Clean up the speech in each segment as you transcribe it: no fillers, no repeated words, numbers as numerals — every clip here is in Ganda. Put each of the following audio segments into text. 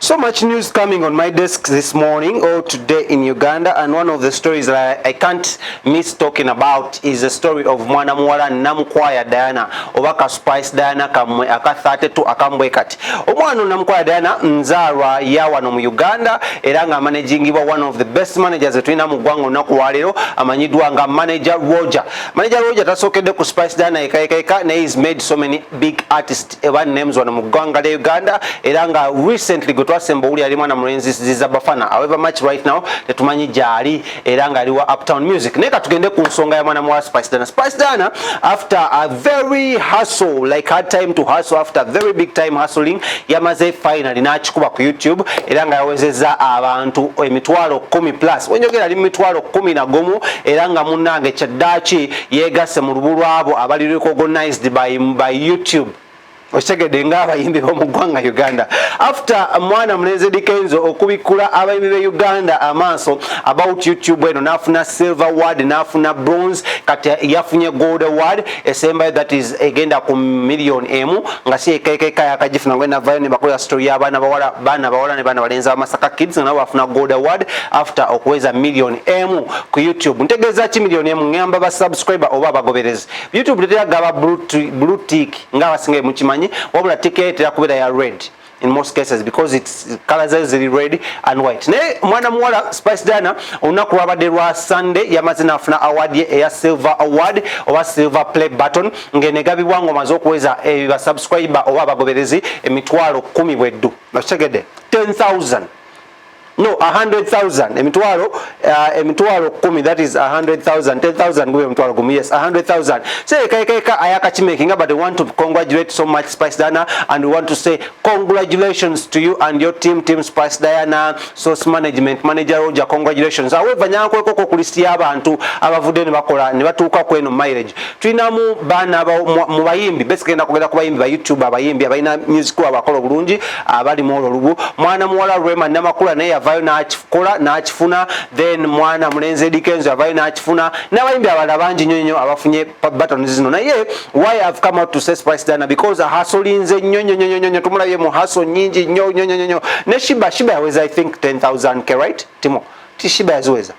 So much news coming on my desk this morning or today in Uganda, and one of the stories that I can't miss talking about is the story of mwana muwala Namukwaya Diana oba ka Spice Diana kamwe aka 32 akambwe kati. Omwana Namukwaya Diana nzaalwa ya wano mu Uganda era nga managingibwa one of the best managers etulina mu ggwanga olunaku lwaleero, amanyiddwa nga Manager Roger. Manager Roger tasookedde ku Spice Diana ekaekaeka, naye he's made so many big artists eba names wano mu ggwanga lya Uganda, era nga recently gwe twasemba owuli ali mwana mulenzi Ziza Bafana. However much right now tetumanyi gyali, era nga ali wa Uptown Music. Naye katugende ku nsonga ya mwana muwala Spice Diana. Spice Diana, after a very hustle, like hard time to hustle, after very big time hustling, yamaze finally n'akikuba ku YouTube, era nga yawezezza abantu 10,000 plus. Wenjogera ali mu 11,000, era nga munnange kyaddaaki yeegasse mu lubu lwabo abali recognized by YouTube, okitegedde, ng'abayimbi b'omu ggwanga Uganda, after mwana mulenzi Eddy Kenzo okubikkula abayimbi b'e Uganda amaaso about YouTube eno, n'afuna silver award, n'afuna bronze, kati yafunye gold award esembayo, that is egenda ku 1 million, nga si ekekeka yakagifuna ngwe navayo ne bakola story y'abaana bawala, baana bawala ne baana balenzi Amasaka Kids, nga nabo bafuna gold award after okuweza 1 million ku YouTube. Ntegeeza ki 1 million? Ngamba ba subscriber oba abagoberezi. YouTube tetera gaba blue tick ng'abasinga mukimanyi, wabula tick etera kubeera ya red in most cases because its colors zayo ziri red and white. Naye mwana muwala Spice Diana olunaku lwabadde lwa Sunday yamaze n'afuna award ye eya silver award oba silver play button, ng'enegabibwa ng'omaze okuweza ba subscriber oba abagoberezi 10,000 bweddu. Okitegedde? 10,000, no, 100,000, 10,000, that is 100,000, 10,000 gube 10,000, yes, 100,000. So ekaeka ayakakimakinga, but we want to congratulate so much Spice Diana, and we want to say congratulations to you and your team, Team Spice Diana, Source Management, Manager Roger, congratulations. However, nyankwekoko ku list y'abantu abavudde ne bakola ne batuuka ku eno mileage, tulinamu baana mu bayimbi. Basically kugenda ku bayimbi ba YouTube, abayimbi abalina music abakola obulungi abali mu olwo lubu. Mwana muwala Rema Namakula naye yavaayo n'akikola n'akifuna, then mwana mulenzi Eddy Kenzo yavaayo n'akifuna, n'abayimbi abalala bangi nnyo nnyo abafunye buttons zino. Naye why I've come out to say Spice Diana, because ahustlinze nnyo nnyo nnyo nnyo, tumulabye mu hustle nnyingi nnyo nnyo nnyo nnyo. Ne Sheebah, Sheebah yaweza, I think, 10,000 k, right? Timo ti Sheebah yaziweza?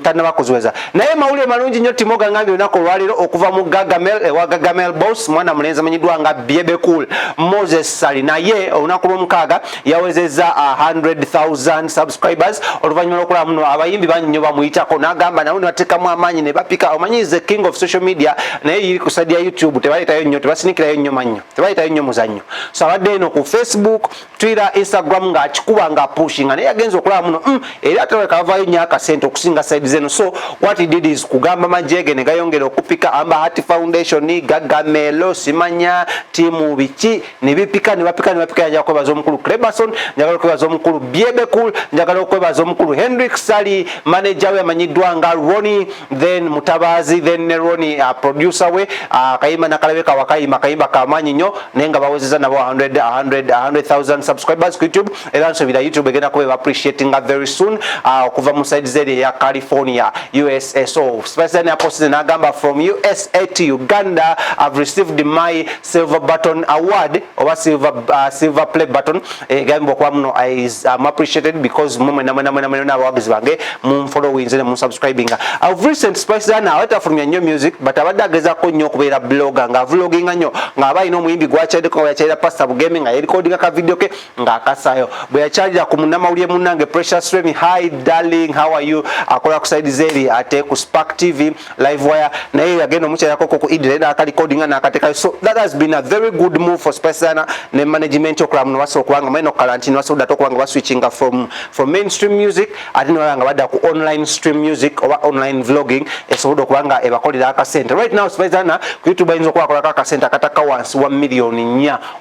Tanaba kuziweza, naye mawulire malungi nnyo. Timo gangambye olunaku olwaleero okuva mu Gagamel, ewa Gagamel Boss, mwana mulenzi amanyiddwa nga Bebe Cool Moses Sali, naye olunaku lw'omukaaga yawezezza 100,000 subscribers, oluvannyuma lw'okulaba muno abayimbi bangi nnyo bamuyitako n'agamba nabo ne bateekamu amaanyi ne bapika. Omanyi is the king of social media, naye yiri ku side ya YouTube tebaleetayo nnyo, tebasinikirayo nnyo mannyo, tebaleetayo nnyo muzannyo. So abadde eno ku Facebook, Twitter, Instagram ng'akikuba ng'apushinga, naye yagenza okulaba muno era ate kavaayo nnyo akasente okusinga side zeno. So what he did is kugamba majege ne gayongera okupika Amber Heart Foundation, Gagamelo, simanya timu biki, ne bipika ne bapika ne bapika. Njagala okwebaza omukulu Cleberson, njagala okwebaza omukulu Bebe Cool, njagala okwebaza omukulu Henrik Sali, manager we amanyiddwa nga Ronnie, then Mutabazi, then ne Ronnie, producer we, akayimba nakalabeka wakayimba kayimba kamaanyi nnyo, naye nga bawezeza nabo 100 100 100,000 subscribers ku YouTube. Era nsuubira YouTube egenda kuba appreciatinga very soon, okuva mu side zeri eya California, USA. So Spice Diana posted n'agamba, "From USA to Uganda, I've received my silver button award oba silver play button." Egambibwa okuba muno is appreciated because mwe mwena mwena mwena mwena abawagizi bange munfollowinze ne munsubscribinga. Of recent, Spice Diana abadde afulumya nnyo music, but abadde agezaako nnyo okubeera blogger, ng'avloginga nnyo, ng'aba alina omuyimbi gwakyaddeko, nga yakyalira Pastor Bugembe nga yerekodinga ka video ke ng'akasaayo. Bwe yakyalira ku munnamawulire munnange Precious Remy, hi darling, how are you, akola ku side zeri ate ku Spark TV Live Wire, naye yagenda omukyalirako ku Idi naye n'akalikodinga n'akateekayo. So that has been a very good move for Spice Diana ne management okulaba muno basobola okubanga balina okukalantini, basobodde ate okuba nga baswitchinga from mainstream music ate ne baba nga badda ku online stream music oba online vlogging, esobodde okuba nga ebakolera akasente. Right now Spice Diana ku YouTube ayinza okuba akolako akasente akataka wansi wa 4 million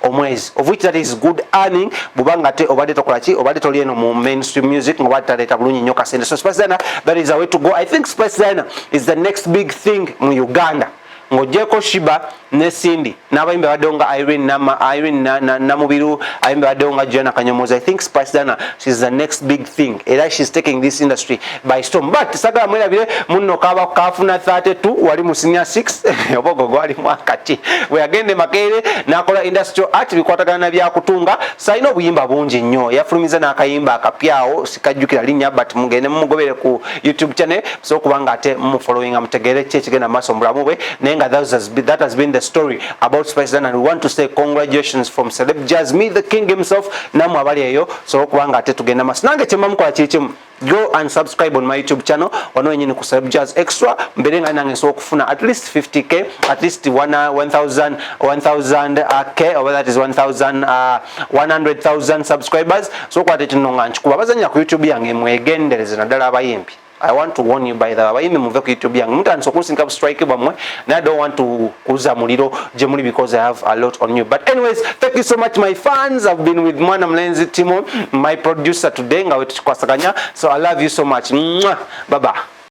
omwezi, of which that is good earning bw'oba ate obadde tokola ki, obadde toli eno mu mainstream music nga obadde taleeta bulungi nnyo kasente. So Spice Diana, that is a way to go. I think Spice Diana is the next big thing mu Uganda. Ng'ogyeko Sheebah ne Cindy n'abayimbi abaddewo nga Irene Nama, Irene Namubiru, abayimbi abaddewo nga Juliana Kanyomozi, I think Spice Diana, she's the next big thing, era she's taking this industry by storm. But sagala mwerabire munno kaba kafuna 32 wali mu senior 6, oba ogwo gwali mwaka ki bwe yagenda e Makerere n'akola industrial art, bikwatagana na byakutunga. Salina obuyimba bungi nnyo, yafulumiza n'akayimba akapyawo, sikajjukira linnya, but mugende mumugobere ku YouTube channel, so okuba nga ate mumufollowinga, mutegeere ki ekigenda maaso mu bulamu bwe. Naye nga that has been the story about Spice Diana, and we want to say congratulations from Celeb Jazz, me, the king himself. Namwe abali eyo, so okuba nga ate tugenda maaso, nange kyemba mukola kiri kimu: go and subscribe on my YouTube channel wano wenyini ku Celeb Jazz Extra, mbere nga nange nsobola okufuna at least 50K, at least 1000 1000 k, or that is 1000 100,000 subscribers. So kwate kino nga nkikuba abazanya ku YouTube yange, mwegendereze, naddala abayimbi. I want to warn you, by the way, abayimbi, muve ku YouTube yange, mutandise okunsinka strike bwammwe, naye I don't want to kuza muliro gye muli because I have a lot on you. But anyways, thank you so much, my fans. I've been with mwana mlenzi Timo, my producer today, nga wetukikwasaganya. So I love you so much. Mwah! Bye bye.